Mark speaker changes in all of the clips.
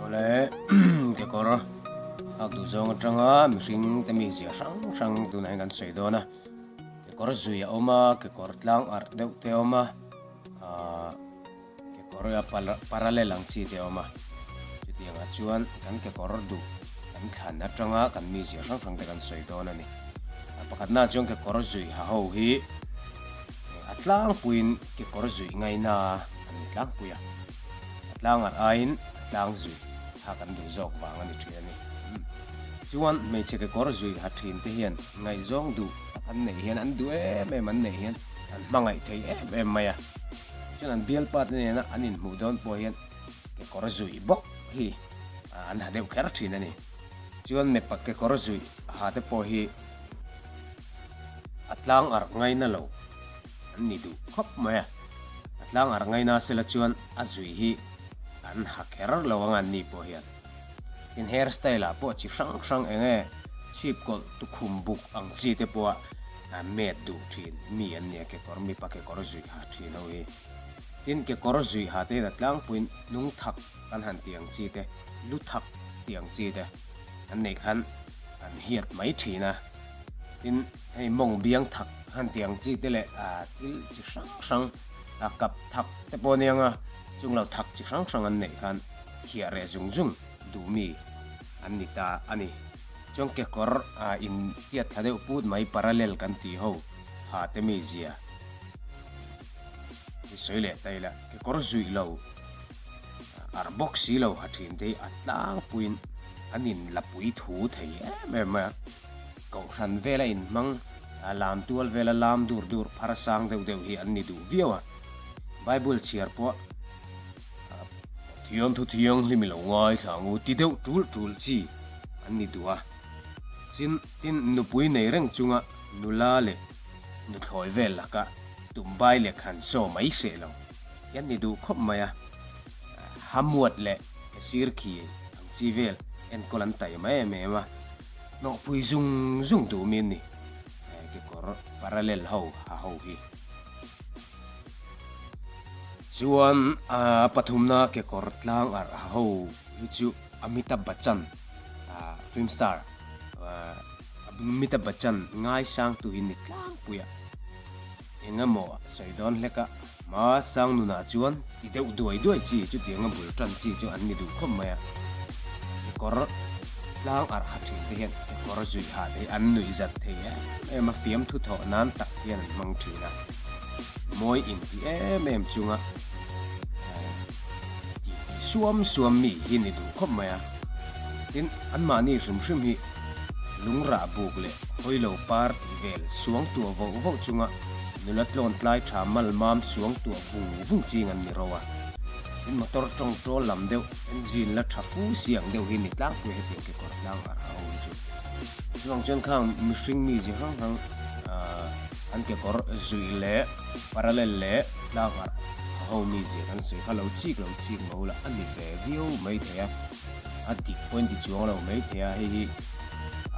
Speaker 1: Awle kekawr hak duh zawng atanga mihring te mizia hrang hrang tunah hian kan sawi dawn a, kekawr zui a awm a, kekawr tlang arh deuh te a awm a, ahh kekawr a parallel ang chi te a awm a, chutiangah chuan kan kekawr duh kan thlan atanga kan mizia hrang hrang te kan sawi dawn a ni. Pakhatnaah chuan kekawr zui ha ho hi a tlangpuiin kekawr zuih ngaina an ni tlangpui a, a tlang arh aiin a tlang zuih kha kan duh zawk vang a ni thin a ni. Chuan hmeichhe kekawr zuih ha thin te hian ngaihzawng duh tak an neih hian an duh em em an neih hian an hmangaih thei em em mai a, chuan an bialpa te nena an inhmuh dawn pawh hian kekawr zuih bawk hi an ha deuh kher thin a ni. Chuan mipa kekawr zuih ha te pawh hi a tlang arh ngaina lo an ni duh khawp mai a, a tlang arh ngaina sela chuan a zui hi an ha kher lo ang an ni pawh hian. Tin hair style ah pawh chi hrang hrang eng nge chhip kawlh tukhum buk ang chi te pawh a met duh thin mi an nia kekawr mipa kekawr zui ha thin ho hi. Tin kekawr zui ha te hian a tlangpuiin hnung thak kan han tih ang chi te lu thak tih ang chi te an neih khan an hiat mai thin a. Tin, hei mawng biang thak han tih ang chi te leh thil chi hrang hrang kap thak te pawh ania nga, chung lo thak chi hrang hrang an neih khan thiah reh zung zung duh mi an ni ta a ni. Chuan kekawr in tiat thla deuh put mai parallel kan tih ho ha te mi zia hi sawi leh ta ila, kekawr zuih lo arh bawk si lo ha thin te hi a tlangpuiin an in la pui thu thei em em mai a. Kohhran vela inhmang, lam tual vela lam dur dur phar sang deuh deuh hi an ni duh viau a. Bible chhiar pawh Pathian thu thianghlim i lo ngaithla ang u ti deuh tul tul chi an ni duh a. Chin tin nupui nei reng chunga nula leh nuthlawi vel laka tumbai leh khan saw mai hreh lo hi an ni duh khawp mai a. Hamuat leh sir khi ang chi vel enkawl an taima em em a. Hnawhpui zung zung duh mi an ni kekawr parallel ho ha ho hi. Chuan a pathumna kekawr tlang arh ha ho hi chu Amitabh Bachchan film star Amitabh Bachchan ngaisang tu hi ni tlangpui a. Engemaw sawi dawn hlek a, hma sang nunah chuan ti deuh duai duai chi chutianga bul tan chi chu an ni duh khawp mai a. Kekawr tlang arh ha thin te hian kekawr zuih ha te hi an nuih zat thei em em a, fiamthu thawh nan tak hian an hmang thin a. Mawi inti em em chunga ti ti suam suam mi hi ni duh khawp mai a. Tin, anmahni hrim hrim hi lungrah buk leh hawilo par tih vel suang tuah voh voh chunga nula tlawn tlai tha mal mam suang tuah vung vung ching an ni ro a. Tin, motor tawng tawl lam deuh, engine la tha fu si ang deuh hi ni tlangpui hetiang kekawr tlang arh ho hi chu. Chuvang chuan khang mihring mi zi hrang hrang an kekawr zuih leh parallel leh tlang arh ho mi zia kan sawi kha lo chik lo chik mo la a ni ve viau maithei a. A dik pawhin ti chuang lo mai thei a, hei hi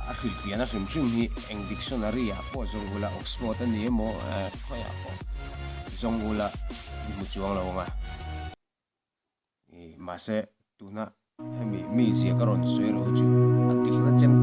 Speaker 1: a hrilhfiahna hrim hrim hi eng dictionary ah pawh zawng ula Oxford a ni emaw khawiah pawh zawng ula i hmu chuang lo ang a. Mahse tuna hemi mizia ka rawn sawi erawh chu a dikna chen